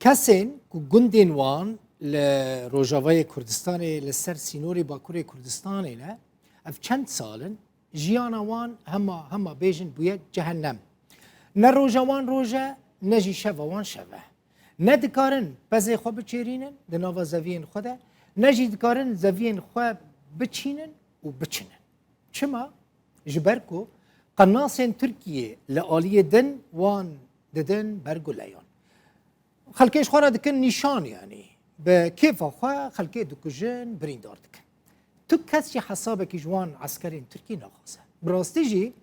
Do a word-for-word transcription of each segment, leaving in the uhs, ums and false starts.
Kesên ku gundên wan li Rojavayê Kurdistanê, li ser sînorê Bakurê Kurdistanê ne, ev çend sal in, jiyana wan hema, hema bêjin bûye cehennem. Ne roja wan roj e, ne jî şeva wan şev e. Ne dikarin pezê xwe biçêrînin di nava zeviyên xwe de, ne jî dikarin zeviyên xwe biçînin û biçinin. Çima? Ji ber ku qenasên Tirkiyê li aliyê din wan didin ber guleyan. Xelkê ji xwe re dikin nîşan, yanî bi kêfa xwe xelkê dikujin, birîndar dikin. Tu kes jî hesabekî ji wan eskerên Tirkî naxwaze. Bi rastî jî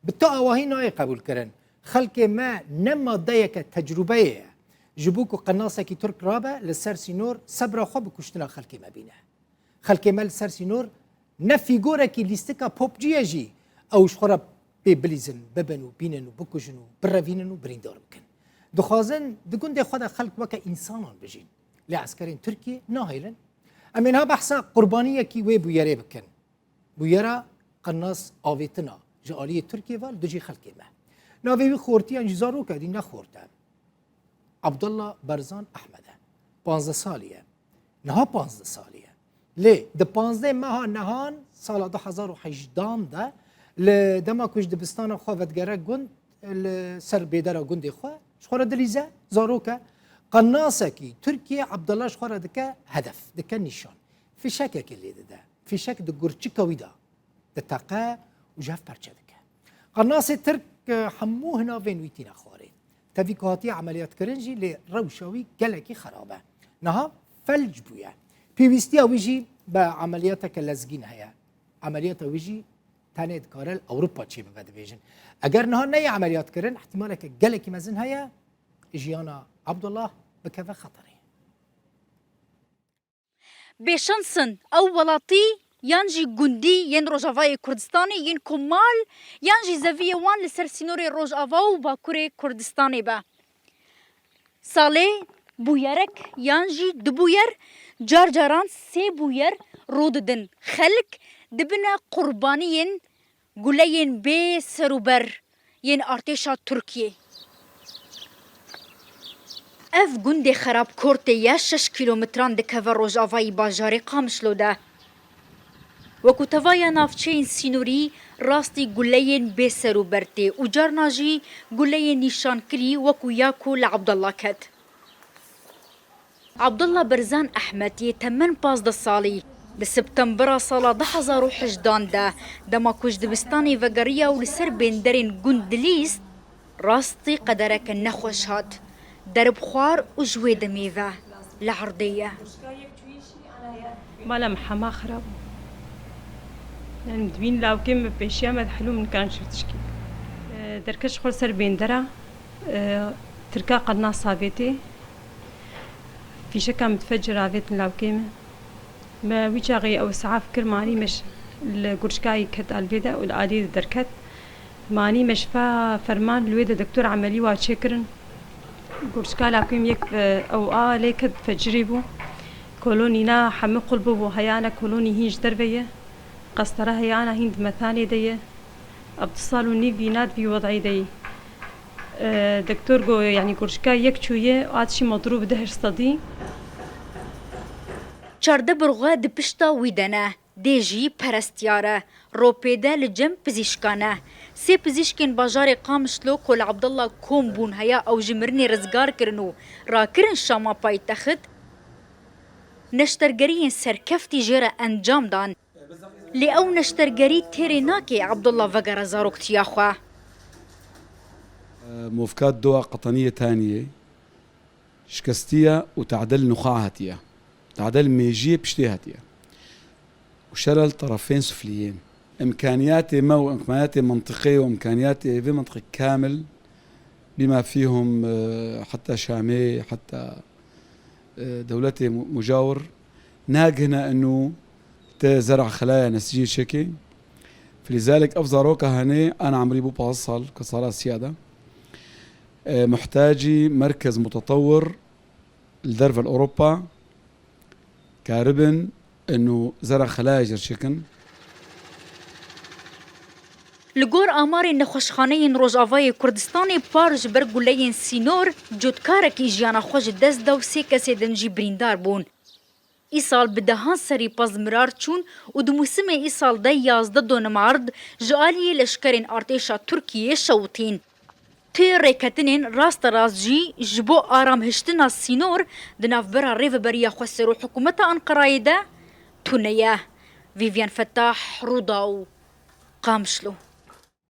bi tu awahî nayê qebûlkirin. Xelkê me ne madeyeke tecrûbeyê ye. Ji bo ku qenasekî Tirk rabe li ser sînor sebra xwe bi kuştina xelkê me bîne. Xelkê me li ser sînor ne fîgorekî lîstika popcî ye jî ew ji xwe re pê bilîzin, bibin û bînin û bikujin û birevînin û birîndar bikin. Dixwazin di gundê xwe de xelk weke însanan bijîn. Lê eskerên Tirkiyê nahêlin. Em ê niha behsa qurbaniyekî wê bûyerê bikin. Bûyera qenas avêtina ji aliyê Tirkiyê ve li dijî xelkê me. Navê wî xortiyan jî zarok e, dî ne xort e. Abdullah Berzan Ehmed e. Panzdeh salî ye. Niha panzdeh salî ye. Lê di panzdeh meha nehan sala du hezar û hejdan de li dema ku ji dibistana xwe vedigere gund, li ser bêdera gundê xwe ji xwe re dilîze, zarok e. Qenasekî Tirkiyê Abdullah ji xwe re dike hedef, dike nîşan. Fîşekekê lê dide. Fîşek di gurçika wî de diteqe û ji hev perçe dike. Qernasê Tirk, e, hemû hinavên wî tîne xwarê. Tevî ku hatiye emeliyatkirin jî, lê rewşa wî gelekî xerab e. Niha felc bûye. Pêwîstiya wî jî bi emeliyateke lezgîn heye. Emeliyata wî jî tenê dikare li Ewropa çêbibe, dibêjin. Eger niha neyê emeliyatkirin, îhtîmaleke gelekî mezin heye, jiyana Abdullah bikeve xeterê. Bêşans in, ew welatî yan jî gundî yên Rojavayê Kurdistanê yên ku mal yan jî zeviyê wan li ser sînorê Rojava û Bakurê Kurdistanê be. Salê bûyerek yan jî du bûyer, car caran sê bûyer rû didin. Xelk dibine qurbaniyên guleyên bê ser û ber yên artêşa Tirkiyê. Ev gundê xerabkortê ya şeş kîlometran dikeve rojavayî bajarê Qamişlo de. Wekû tevaya navçeyên sînorî rastî guleyên bê ser û ber tê û carna jî guleyên nîşankirî wekû ya ku li Abdullah ket. Abdullah Berzan Ehmed yê temen pazdeh salî, di Septembera sala du hezar û hejdan de, dema ku ji dibistanê vegeriya û li ser bênderên gund dilîst, rastî qedereke nexweş hat. Derib xwar û ji wê demê ve li erdê ye. Mala me hema xirab bû. Yani, min dibîn lawkê min bi pêşiya me dihelo, min nikan çi tişkî. E, derket ji xwe li ser bêndera, e, tirka qedna savêtê. Fîşeka min difecir avêtin lawkê min. Me wî çaxê ew isaf kir, manî me ji li gurçikayê ket alvê de û li aliyê de derket. Manî me ji fa ferman li wê de doktor emelî wa çêkirin. Gurçika lawkê min yek, e, ew a lê ket fecirî bû. Kolonî na hemî qul bûbû, heyana kolonî hîn ji derve ye. Qestera heyana hîn di metanê de ye. Ev du sal û nîv vîna di vî wed'î de yî. E, doktor got, yanî gurçika yek çûye, a dişî medrûb di heşt sedî. Çardeh birxwe di pişta wî de ne. Dê jî perestiyar e. Ropêde li cem pizîşkan e. Sê pizîşkên bajarê Qamişlo ku li Abdullah kom bûn heya ew ji mirinê rizgar kirin û rakirin Şama paytexit, neştergeriyên serkeftî jê re encam dan. Lê ew neştergerî têrê nake Abdullah vegere zaroktiya xwe. موفكات دوا قطنية تانية شكستية وتعدل نخاع هاتية. تعدل mêjiyê piştê hatiye. وشلل طرفين سفليين. إمكانياتي ما وإمكانياتي منطقية وإمكانياتي في منطقة كامل بما فيهم، آه، حتى شامي، حتى، آه، دولتي م-، مجاور. ناقهنا إنه تزرع خلايا نسيجية شكي. فلذلك أفضل روكا هني، أنا عمري بو بازصل كصلاة سيادة. آه، محتاجي مركز متطور لدرب الأوروبا. كاربن إنه زرع خلايا جرشكن. Li gor amarên nexweşxaneyên Rojavayê Kurdistanê par ji ber guleyên sînor cotkarekî jiyana xwe ji dest da û sê kesê din jî birîndar bûn. Îsal bi dehan serî pez mirar çûn û di mûsimê îsal de yazdeh donimard ji aliyê leşkerên artêşa Tirkiyê şewitîn. Tê rêketinên rasterast jî ji bo aramhiştina sînor di navbera Rêveberiya Xweser û hikûmeta Enqerayê de tune ye. Vîvyen Fetah, Rûdaw, Qamişlo.